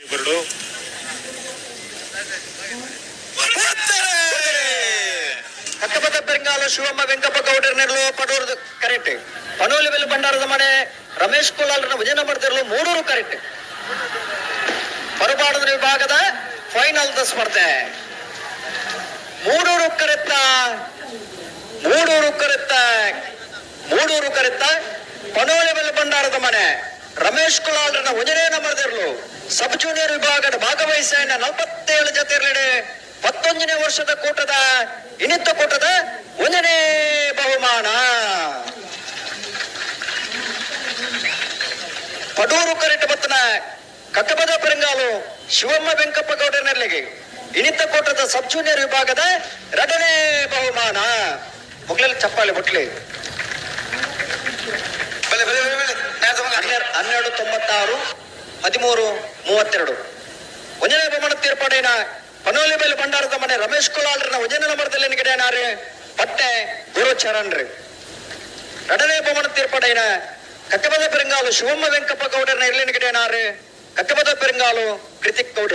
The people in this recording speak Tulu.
ಬರಡು. ಕಕ್ಕಪದ ಪೆರಂಗಾಲು ಶಿವಮ್ಮ ವೆಂಕಪ್ಪ ಗೌಡರ ನೆರಳು ಪಡೂರ್ದು ಕರೆಕ್ಟ್. ಪನೋಲಿ ಬೆಲ್ಲ ಭಂಡಾರದ ಮನೆ ರಮೇಶ್ ಕುಲಾಲ್ರನ್ನ ಭಜನೆ ಮಾಡ್ತಿರಲು ಮೂರೂರು ಕರೆಕ್ಟ್. ಪರುಬಾಡದ ವಿಭಾಗದ ಫೈನಲ್ the ಸ್ಪರ್ಧೆ. ಮೂಡೂರು ಕರೆತ್ತ, ಮೂಡೂರು ಕರೆತ್ತ, ಮೂಡೂರು ಕರೆತ್ತ ಪನೋಲಿ ಬೆಲ್ಲ ಭಂಡಾರದ ಮನೆ ರಮೇಶ್ ಕುಲಾಲ್ರನ್ನ ಒಂಜನೇ ನಂಬರ್ದಿರಲು ಸಬ್ ಜೂನಿಯರ್ ವಿಭಾಗದ ಭಾಗವಹಿಸ 47 ಜೊತೆ 11ನೇ ವರ್ಷದ ಕೂಟದ ಇನಿತ್ತ ಕೂಟದ ಒಂದನೇ ಬಹುಮಾನ. ಪಡೂರು ಕರೆಟ್ ಬತ್ತನ ಕಕ್ಕಬದ ಪೆರಂಗಾಲು ಶಿವಮ್ಮ ವೆಂಕಪ್ಪ ಗೌಡರನೆಲ್ಲಿಗೆ ಇನಿತ ಕೂಟದ ಸಬ್ ಜೂನಿಯರ್ ವಿಭಾಗದ ಎರಡನೇ ಬಹುಮಾನ. ಮುಗ್ಲಲ್ಲಿ ಚಪ್ಪಾಳೆ ಬುಟ್ಲಿ. ಬಲೆ ಬಲೆ ಬಲೆ ಬಲೆ. 12 96, 13 32. ಒಂದನೇ ಬಹುಮಾನ ತೀರ್ಪಡೇನ ಪನೋಲಿ ಬೇಲಿ ಭಂಡಾರದ ಮನೆ ರಮೇಶ್ ಕುಲಾಲ್ರನ ಒಂದನೇ ನಂಬರ್ದಲ್ಲಿ ಗಿಡನಾರು ಪಟ್ಟೆ ಗುರುಚರಣ್ ರೀ. ಎರಡನೇ ಬಹುಮಾನ ತೀರ್ಪಡೇನ ಕಕ್ಕಬದ ಪೆರಂಗಾಲು ಶಿವಮ್ಮ ವೆಂಕಪ್ಪ ಗೌಡರನ ಇರ್ಲಿನ ಗಿಡನಾರು ಕಕ್ಕಬದ ಪೆರಂಗಾಲು ಕೃತಿಕ್ ಗೌಡ.